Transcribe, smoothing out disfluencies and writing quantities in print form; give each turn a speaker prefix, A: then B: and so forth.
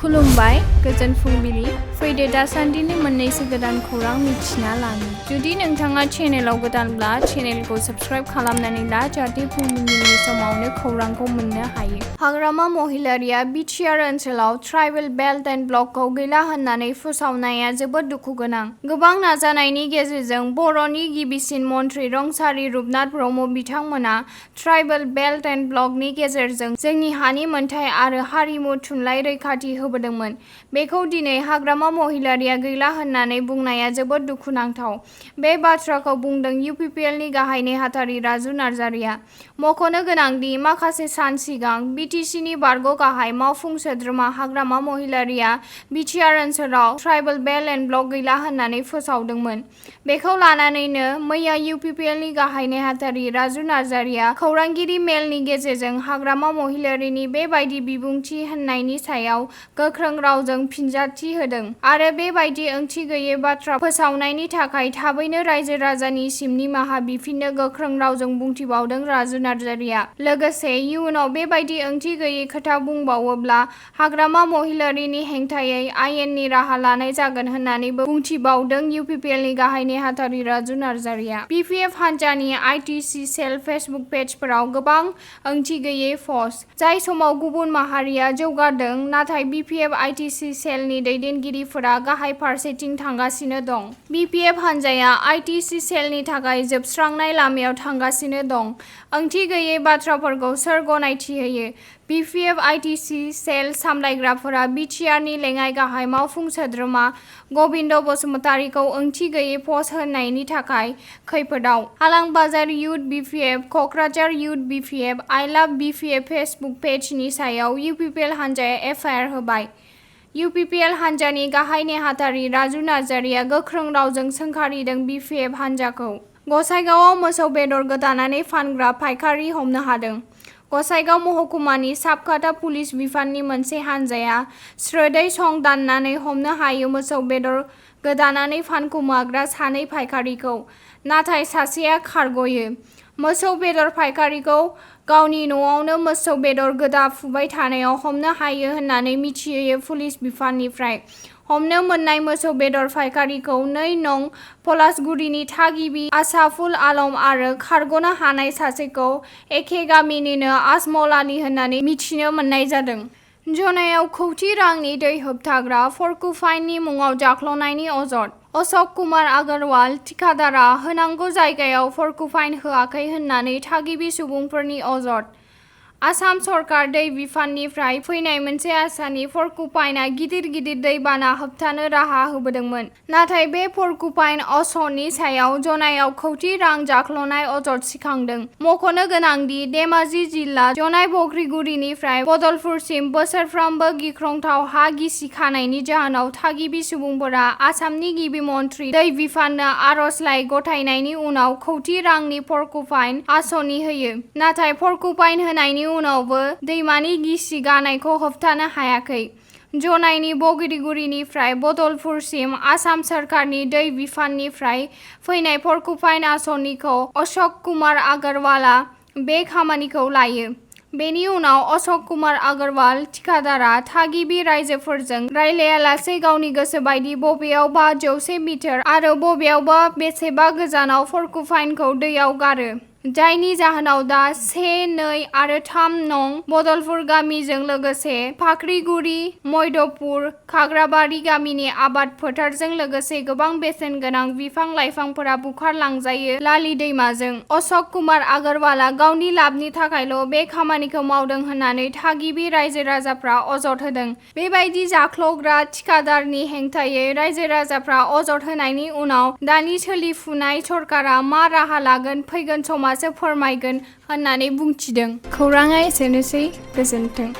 A: खुलुमबाय गोजोन फुंबिलि फैदो दासान्दिनि मोननैसो गोदान खौरां मिथिना लानि जुदि नोंथाङा चेनेलाव गोदानब्ला चेनेलखौ साबस्क्राइब खालामनानै ला जाहाथे फुंबिलिनि समावनो खौरांखौ मोननो हायो। हाग्रामा महिलारिया बिटिआर ओनसोलाव ट्राइबेल बेल्ट एन्ड ब्लकखौ गैला होननानै फोसावनाया जोबोद दुखु गोनां। गोबां नाजानायनि गेजेरजों बर'नि गिबिसिन मन्त्रि रुंसारि रुपनाथ ब्रह्म बिथांमोना ट्राइबेल बेल्ट एन्ड ब्लकनि गेजेरजों जोंनि हानि मोनथाय आरो हारिमु थुनलाइ रैखाथि होबोदोंमोन। बेखौ दिनै हाग्रामा महिलारिया गैला होननानै बुंनाया जोबोद दुखुनांथाव। बे बाथ्राखौ बुंदों इउपिपिएलनि गाहाय नेहाथारि राजु नार्जारिया। मख'नो गोनांदि माखासे सान सिगां बिटिसिनि बारग' गाहाय मावफुं सोद्रोमा हाग्रामा महिलारिया बिटिआर ओनसोलाव ट्राइबेल बेल्ट एन्ड ब्लक गैला होननानै फोसावदोंमोन। बेखौ लानानैनो मैया इउपिपिएलनि गाहाय नेहाथारि राजु नार्जारिया खौरांगिरि मेलनि गेजेरजों हाग्रामा महिलारिनि बेबायदि बिबुंथि होननायनि सायाव गोख्रों रावजों फिनजाथि होदों आरो बेबायदि ओंथि गैयै बाथ्रा फोसावनायनि थाखाय थाबैनो रायजो राजानिसिम निमाहा बिफिननो गोख्रों रावजों बुंथिबावदों राजु नार्जारिया। लोगोसे इयुनाव बेबायदि ओंथि गैयै खोथा बुंबावोब्ला हाग्रामा महिलारिनि हेंथायै आयेननि राहा लानाय जागोन होननानैबो बुंथिबावदों इउपिपिएलनि गाहाय नेहाथारि राजु नार्जारिया। बिपिएफ हान्जानि आइटिसि सेल फेसबुक पेजफोराव गोबां ओंथि गैयै पस्ट, जाय समाव गुबुन माहारिया जौगादों नाथाय बिपिएफ आइटिसि सेलनि दैदेनगिरिफोरा गाहाय फारसेथिं थांगासिनो दं। बिपिएफ हान्जाया आइटिसि सेलनि थाखाय जोबस्रांनाय लामायाव थांगासिनो दं। ओंथि गैयै बाथ्राफोरखौ सोर गनायथि होयो? बिपिएफ आइटिसि सेल सामलायग्राफोरा बिटिआरनि लेङाइ गाहाय मावफुं सोद्रोमा गबिन्द बसुमतारीखौ ओंथि गैयै पस्ट होनायनि थाखाय खैफोदाव। Halangbazar youth BPF, Kokrajhar youth BPF, I love BPF Facebook पेजनि सायाव इउपिपिएल हान्जाया एफआइआर होबाय। इउपिपिएल हान्जानि गाहाय नेहाथारि राजु नार्जारिया गोख्रों रावजों सोंखारिदों बिपिएफ हान्जाखौ। गसाइगावआव मोसौ बेदर गोदानानै फानग्रा फायखारि हमनो हादों। गसाइगाव महकुमानि साबखाथा पुलिस बिफाननि मोनसे हान्जाया स्रोदै सं दाननानै हमनो हायो मोसौ बेदर गोदानानै फानखुमाग्रा सानै फायखारिखौ, नाथाय सासेया खारग'यो। मोसौ बेदर फायखारिखौ गावनि न'आवनो मोसौ बेदर गोदाफुबाय थानायाव हमनो हायो होननानै मिथिहोयो पुलिस बिफाननिफ्राय। हमनो मोननाय मोसौ बेदर फायखारिखौ 2 नं पलासगुरिनि थागिबि आसाफुल आलम आरो खारग'नो हानाय सासेखौ एखे गामिनिनो आजमल आली होननानै मिथिनो मोननाय जादों। जनायाव कौटि रांनि दै होबथाग्रा फर्कुफाइननि मुङाव जाख्ल'नायनि अजद। अशक कुमार आगरवाल थिखादारआ होनांगौ जायगायाव फर्कुफाइन होआखै होननानै थागिबि सुबुंफोरनि अजद। आसाम सरकार दै बिफाननिफ्राय फैनाय मोनसे आसानि फर्कुफाइनआ गिदिर गिदिर दैबाना होबथानो राहा होबोदोंमोन। नाथाय बे फर्कुफाइन असनि सायाव जनायाव कौटि रां जाख्ल'नाय अजद सिखांदों। मख'नो गोनांदि धेमाजि जिल्ला जनाय बग्रिगुरिनिफ्राय बदलफुरसिम बोसोरफ्रोमबो गिख्रंथाव हा गिसि खानायनि जाहोनाव थागिबि सुबुंफोरा आसामनि गिबि मन्त्रि दै बिफाननो आर'जलाइ गथायनायनि उनाव कौटि रांनि फर्कुफाइन आसनि होयो। नाथाय फर्कुफाइन होनायनि उनावबो दैमानि गिसि गानायखौ होबथानो हायाखै। जनायनि बग्रिगुरिनिफ्राय बदलफुरसिम आसाम सोरखारनि दै बिफाननिफ्राय फैनाय फर्कुफाइन आसनिखौ अशक कुमार आगरवालआ बे खामानिखौ लायो। बेनि उनाव अशक कुमार आगरवाल थिखादारआ थागिबि रायजोफोरजों रायलायालासे गावनि गोसो बायदि बबेयावबा 100 मिटार आरो बबेयावबा बेसेबा गोजानाव फर्कुफाइनखौ दैयाव गारो। जायनि जाहोनाव दा 1, 2 आरो 3 नं बदलफुर गामिजों लोगोसे फाख्रिगुरि, मैदपुर, खाग्राबारि गामिनि आबाद फोथारजों लोगोसे गोबां बेसेन गोनां बिफां लाइफांफोरा बुखारलांजायो लाली दैमाजों। अशक कुमार आगरवालआ गावनि लाबनि थाखायल' बे खामानिखौ मावदों होननानै थागिबि रायजो राजाफ्रा अजद होदों। बेबायदि जाख्ल'ग्रा थिखादारनि हेंथायै रायजो राजाफ्रा अजद होनायनि उनाव दानि सोलिफुनाय सरकारा मा राहा लागोन फैगोन समासो फोरमायगोन होननानै बुंथिदों। खौराङा एसेनोसै, गोजोन्थों।